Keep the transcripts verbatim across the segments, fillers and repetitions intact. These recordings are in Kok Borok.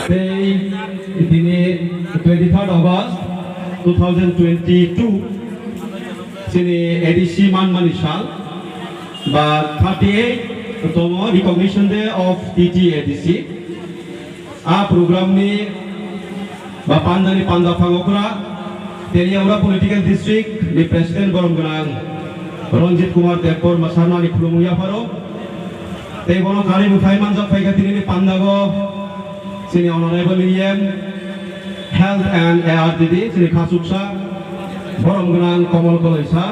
Tei tini twenty third August two thousand twenty two chini A D C manmani sal ba thirty eight tomo recognition day of T T A D C. A program ni ba panda ni panda phangokra Teliaura political district ni president borom gwnang Ranjit Kumar Debbarma sarnani khulumung yapharo. Tei bono karwi bwkhai manjak phaikha tini ni pandago chini honorable E M health and A R D D chini khasuksa borom gwnang Komol Koloi sir.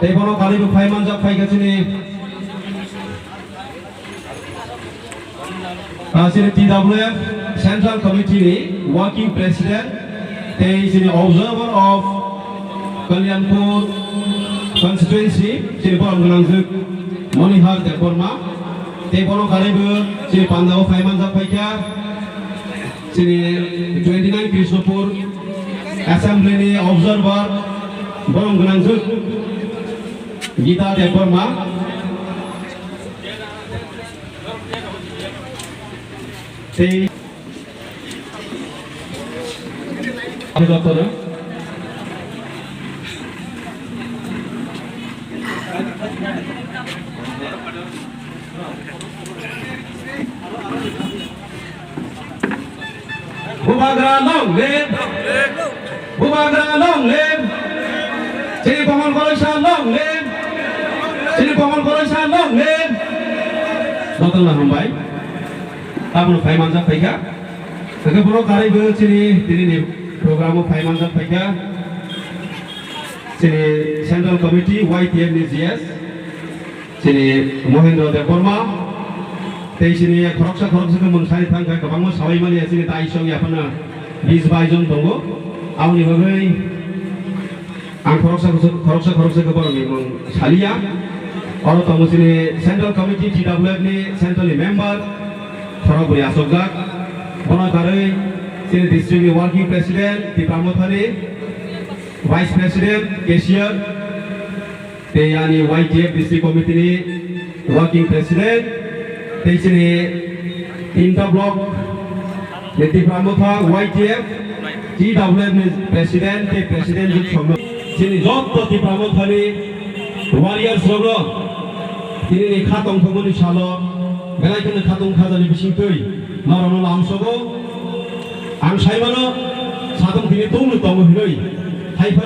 Tei bono karwi bwkhai manjak phaikha chini Ah, chini T W F Central Committee ni Working President tei chini Observer of Kalyanpur Constituency chini borom gwnangjwk Monihar Debbarma tei bono karwi bo chini pandao phai manjak phaikha chini twenty nine Krishnapur Assembly ni Observer borom gwnangjwk Gita Debbarma. Tei Bubagra long live! Bubagra long live! Chini Komol Koloi sir long live! Chini Komol Koloi sir long live! Jotono hambai. Tabuk phai manjak phaikha. Hwnkhe borok karwi bo chini tini ni program o phai manjak phaikha. Chini Central Committee Y T F ni G S. Chini Mohendra Debbarma, tei chini khoroksa khoroksa khe mung sani thang kha, kwbangma sawai mani ya chini dai song ya phano bis bai jon tongo. Aboni bagwi ang khoroksa khoroksa, khoroksa khoroksa khe borokni mung saliya. Oro tongo chini Central Committee T W F ni Central ni member, khorok bwrwi achukjak. Bono karwi chini district ni working president Tipra Mothani, vice president, cashier, tei ani Y T F District Committee ni Working President, tei chini tinta block ni Tipra Motha Y T F, T W F ni President tei President Youth Songno. Chini joto Tipra Motha ni warriors rokno tini ni kha tongthokmani salo belai kheno khatung khajani bisingtwi norokno lamsogo. Ang saimano satung tini tongno tongo hinwi. Hai phano